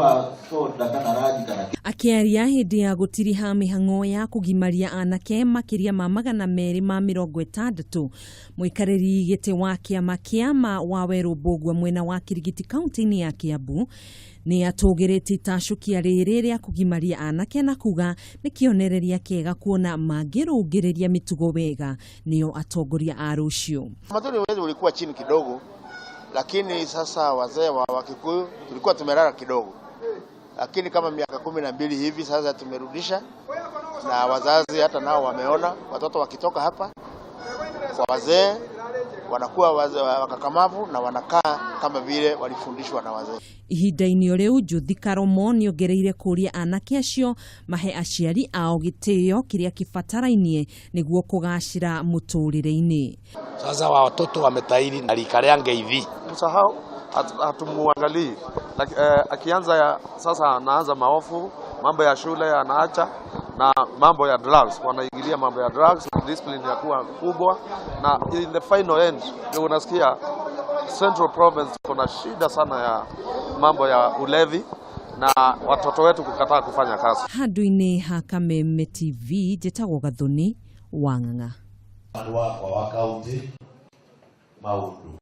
Wa soda kana rangi kana. Akĩaria hĩndĩ ya gũtiriha mĩhang'o ya kũgimaria anake makĩria ma 260, mũikarĩri gĩtĩ wa kĩama kĩama wa Werũ Mbũgua mwena wa Kirigiti kaunti-inĩ ya Kiambu nĩ atũgĩrĩtie itacũkia rĩrĩ rĩa kũgimaria anake na kuga nĩ kĩonereria kĩega kuona mangĩrũngĩrĩria mĩtugo wega nĩo atongoria a rũciũ. Utamaduni wetu ulikuwa chini kidogo, lakini sasa wazee wa Wakikuyu tulikuwa tumelala kidogo, lakini kama miaka 12 hivi sasa tumerudisha, na wazazi hata nao wameona watoto wakitoka hapa kwa wazee wanakuwa wakakamavu na wanakaa kama vile walifundishwa na wazee. Ihinda-inĩ o rĩu, Juthi Karomo nĩongereire kũria anake acio mahe aciari ao gĩtĩo kĩrĩa kĩbatarainie nĩguo kũgacĩra mũtũrĩre-inĩ. Sasa watoto wametahiri na rika rĩa ngeithi. Msahau hatumuangalii. Akianza ya, sasa anaanza maofu, mambo ya shule anaacha na mambo ya drugs, wanaingilia mambo ya drugs, discipline ya kuwa kubwa, na in the final end ndio unasikia Central Province kuna shida sana ya mambo ya ulevi na watoto wetu kukataa kufanya kazi. Handũ-inĩ ha Kameme TV, njĩtagwo Gathoni wa Ng'ang'a. Wakwa wa kaunti maundu.